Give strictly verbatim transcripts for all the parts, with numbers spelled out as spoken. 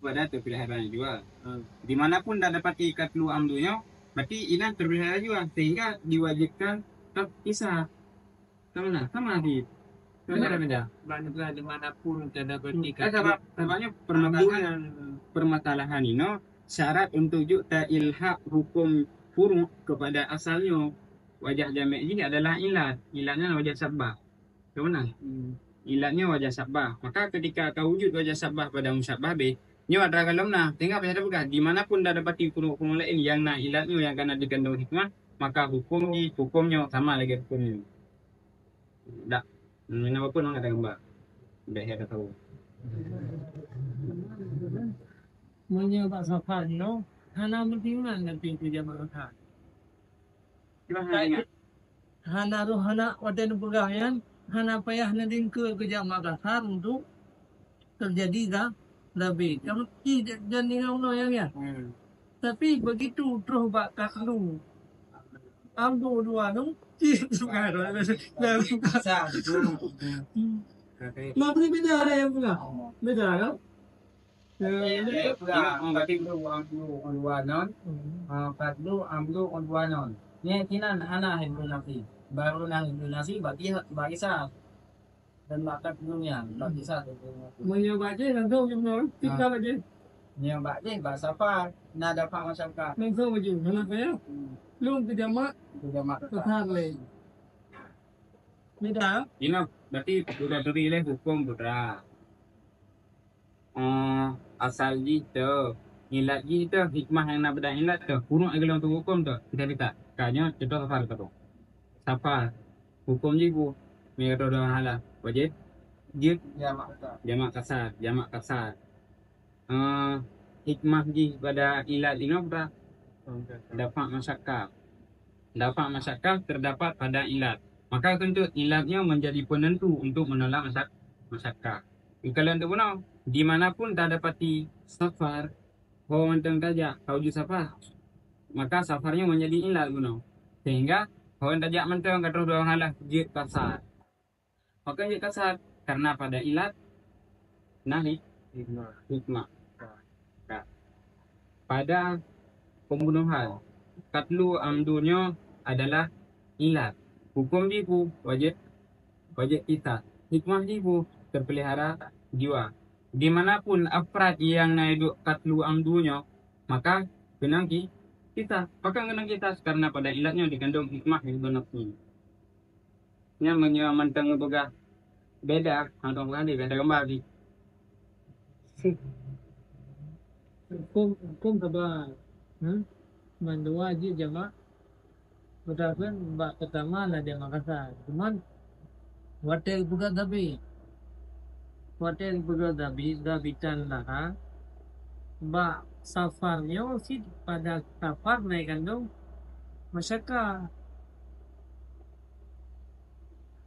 pada terpelihara jua. Hmm. Di mana pun dah dapati katlu amdu nyoe, berarti ilat terpelihara jua, sehingga diwajibkan tab-, kisas. Sama lah, sama di. Beda, beda. Bangsa di mana pun dah dapati katlu. Eh, sabab, sababnya permasalahan, permasalahan ini syarat untuk juk ta ilhak hukum furu' kepada asalnya. Wajah jamak ini adalah ilat. Ilatnya wajah sabab. Ka meunan? Hmm. Ilatnya wajah sabab. Maka ketika ka wujud wajah sabab pada musabab beh, nyoe atra golom na, sehingga payah tapeugah, di mana pun dah dapati hukum-hukum laén nyang na ilatnya nyang kana dikandung hikmah, maka hukum di hukumnya sama lagée hukumnya. Dak, mina apa pun ada gambar. Beh ya tahu. Meunyoe bak safar nyoe, hana meutingan nanti tu jamaah. Cuma hana ingat. Hana roh hana watée neupeugah nyan, hana payah neudingke keu jak Makassar untuk teujadi ga-, gabe. Kamu ci dan dengan unoe nyang nyan. Hmm. Tapi begitu troh bak katlu, amdu dua nu, ci suka. Sa, betul. Hmm. Kakai. Mak beri beda ada yang peugah. Beda kan? Eh, Ingat, oh, berarti amdu udwanon. Hmm. Ah, katlu amdu udwanon. Nyan kinan hana hifdzu nafsi. Baru na hifdzu nafsi bagi, bagi sa. Dan bak katlu nyan, bagi sa. Meunyoe bak jih langsung jumlah, tinggal lagi. Nyoe bak jih, bak safar, na dafa' masyakkah. Langsung lagi, kenapa ya? Hmm. Lôn keu jamak, keu jamak kasar lé. Beda. Inoe, berarti udah turi lé hukum putra. Eh, asal jih tu, ilat jih tu, hikmah nyang na bak ilat tu, furu' nyang golom tu hukum tu, kita lihat. Ka nyoe contoh safar tu. Safar, hukum jih bu, meunyoe kata ureueng halah, wajib jeuet jamak kasar. Jamak kasar, jamak kasar. Eh, hikmah jih pada ilat inoe dah dafa' masyakkah. Dafa' masyakkah terdapat pada ilat. Maka keuntut ilatnya menjadi penentu untuk menolak masyak-, masyakkah. Kalau untuk bunoe, di mana pun tadapati safar, ho mantong tajak, ka uju safar, maka safarnya menjadi ilat bunoe. Sehingga ho tajak mantong ka troh dua halah jeuet kasar. Maka jeuet kasar, karena pada ilat na hik-, hikmah. Ka. Pada pembunuhan, katlu amdu nyoe adalah ilat. Hukum jih bu, wajib, wajib kisas. Hikmah jih bu, terpelihara jiwa. Di mana pun afrad nyang na iduek katlu amdu nyoe, maka keunong ki-, kisas. Pakon keunong kisas? Karena pada ilat nyoe dikandung hikmah nyang beunafsi. Nyan meunyoe mantong geupeugah beda, mantong peugah lé beda gambar jih. Hukum, hukum saban. Hmm? Mandua jih jamak. Peue takheun bak peutama na jamak kasar. Cuman watée geupeugah gabe. Watée geupeugah gabe, gabitan laha. Bak safar nyoe cit pada safar na ikandong masyakkah.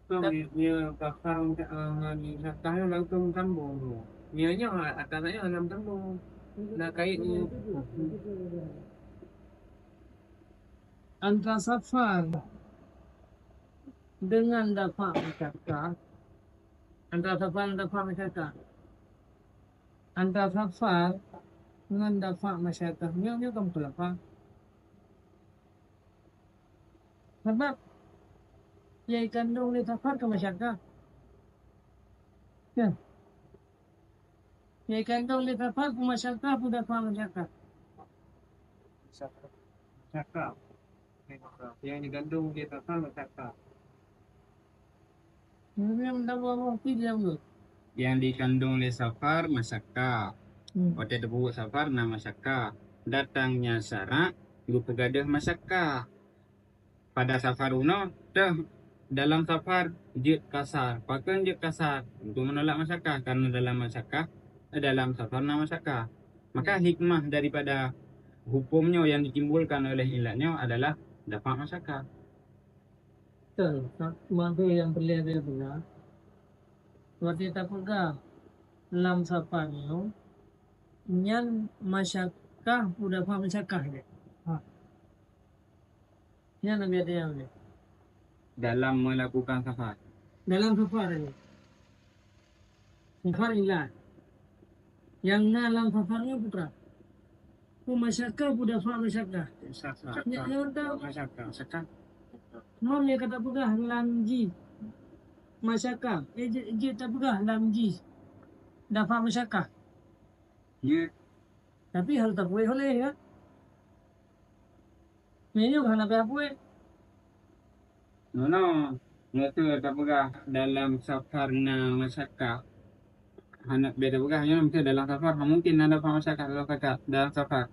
Kan, ya, ya, pasal, eh, ngon zakat nyoe langsung sambung tu. Ya, nyoe atas nyoe hana sambung. Nak kait ni. Antara safar dengan dafa' masyakkah. Antara safar dengan dafa' masyakkah. Antara safar dengan dafa' masyakkah. Nyoe, nyoe kan khilafah. Sabab nyang ikandong lé safar keu masyakkah. Ya. Nyang ikandong lé safar keu masyakkah, peue dafa' masyakkah. Masyakkah. Nyang ikandong lé safar masyakkah. Nyang dikandong lé safar masyakkah. Hmm. Watée teupeubuet safar na masyakkah. Datangnya syarak geupeugadôh masyakkah. Pada safar unoe teuh dalam safar jeuet kasar. Pakon jeuet kasar? Untuk menolak masyakkah, karena dalam masyakkah, eh, dalam safar na masyakkah. Maka hikmah daripada hukum nyoe yang ditimbulkan oleh ilat nyoe adalah dafa' masyakkah. Betul. Maka yang perlu dia dengar, watée tapeugah lam safar nyoe, nyan masyakkah, udah paham masyakkah dia. Ha. Nyan nabi ada yang dia. Dalam melakukan safar. Dalam safar ni. Safar ilat. Nyang na lam safar nyoe putra. Peue masyakkah, peue dafa' masyakkah. Masyakkah. Nyan, nyan tau. Masyakkah. Masyakkah. Nyoe nyang ka tapeugah lam jih. Masyakkah. Eh, jeuet, jeuet tapeugah lam jih. Dafa' masyakkah. Jeuet. Tapi hana tapuet oleh, ya. Meunyoe hana tapuet. Nono, nyoe teuh tapeugah dalam safar na masyakkah. Hana beda peugah nyoe, mesti dalam safar, ha, mungkin na dafa' masyakkah dalam safar, dalam safar.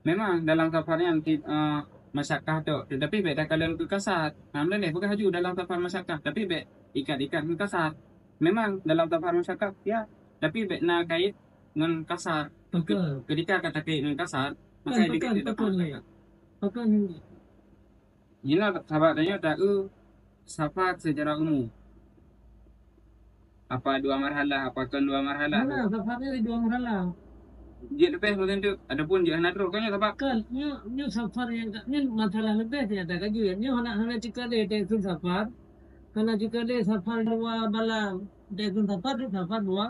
Memang dalam safar nyan ti-, eh, masyakkah tu, tetapi bèk takalon keu kasar. Nah, meuleuh peugah laju dalam safar masyakkah, tapi bèk ikat-ikat keu kasar. Memang dalam safar masyakkah, ya, tapi bèk na kait ngon kasar. Betul. Ketika ka takait ngon kasar, maka Kan, dikait betul, dalam betul, safar. Ya. Betul. Jinoe sahabat tanya tak, eh, safar secara umum. Apa dua marhalah, apa kon dua marhalah? Mana safar ni dua marhalah? Jeuet leubeh macam tu, ataupun jeuet hana troh, kan ya, safar? Kan, nyoe, nyoe safar nyang ka, nyoe masalah leubeh ternyata ka jeuet. Nyoe hana, hana cukade teusun safar. Hana cukade safar dua balang. Teusun safar tu safar dua,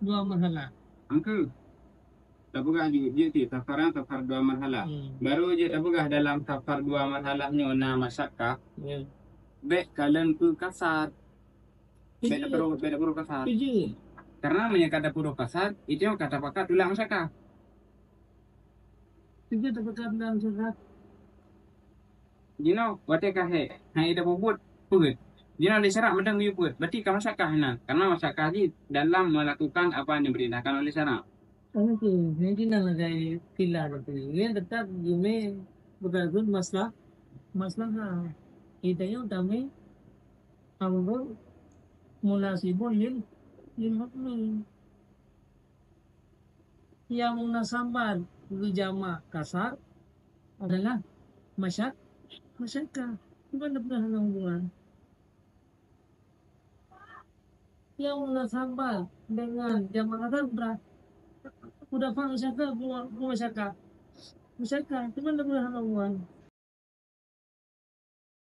dua marhalah. Angka. Tapeugah jeuet, jeuet ti safar nyan safar dua marhalah. Hmm. Baru jeuet tapeugah dalam safar dua marhalah nyoe na masyakkah. Ya. Bèk kalon keu kasar. Bèk Iya. tapeurôh, bèk tapeurôh kasar. Iya. Karena meunyoe ka tapeurôh kasar, itu nyoe ka tapakat tulak masyakkah. Itu tapakat tulak masyakkah. Jinoe, watèe ka hèk, hai tapubuet, peuet. Jinoe lé syarak mantong geuyue peuet, berarti ka masyakkah inan. Karena masyakkah jih dalam melakukan apa yang diperintahkan oleh syarak. Oke, jadi nang lagèe istilah tadi, nyan tetap geumè beugagun maslah-, maslahah. Kita yang utama amrun munasibun lil, lil hukmi. Yang munasabat geujamak kasar adalah masyak-, masyakkah. Bukan pernah hubungan. Yang munasabat dengan jamak kasar pernah. Udah paham masyakkah, bukan, bukan masyakkah. Masyakkah, cuman dah pernah hubungan.